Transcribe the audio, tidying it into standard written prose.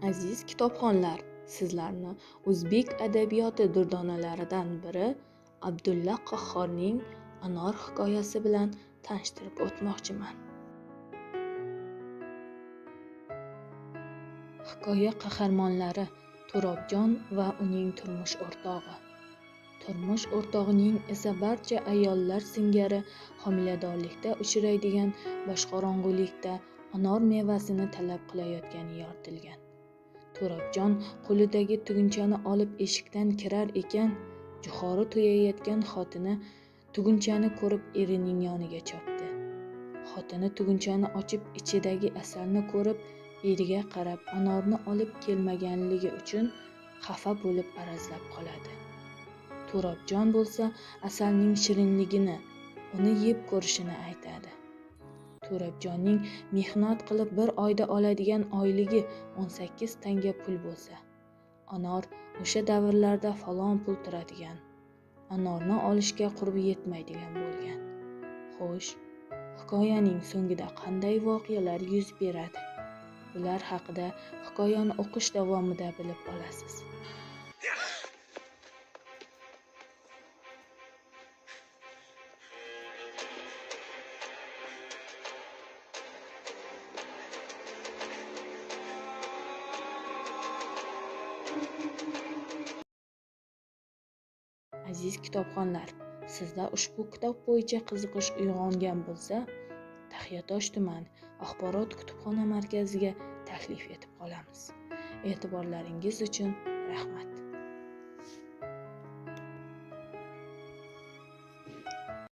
Aziz kitobxonlar, sizlarni o'zbek adabiyoti durdonalaridan biri Abdulla Qahhorning Anor hikoyasi bilan tanishtirib o'tmoqchiman. Hikoya qahramonlari Turobjon va uning turmush o'rtog'i. Turmush o'rtog'ining esa barcha ayollar singari homiladorlikda uchraydigan boshqorong'ulikda anor mevasini talab qilayotgani yoritilgan. Turobjon qo'lidagi tugunchani olib eshikdan kirar ekan, jo'xori to'yayotgan xotini tugunchani ko'rib erining yoniga chopdi. Xotini tugunchani ochib ichidagi asalni ko'rib eriga qarab anorni olib kelmaganligi uchun xafa bo'lib arazlab qoladi. Turobjon bo'lsa asalning shirinligini, uni yeb ko'rishini aytadi. Turobjonning mehnat qilib bir oyda oladigan oyligi 18 tanga pul bo'lsa, anor o'sha davrlarda falon pul turadigan, anorni olishga qurbi yetmaydigan bo'lgan. Xo'sh, hikoyaning so'ngida qanday voqealar yuz beradi? Bular haqida hikoyani o'qish davomida bilib olasiz. Aziz kitobxonlar, sizda ushbu kitob bo'yicha qiziqish uyg'ongan bo'lsa, Taxiatosh tuman axborot kutubxona markaziga taklif etib qolamiz. E'tiborlaringiz uchun rahmat.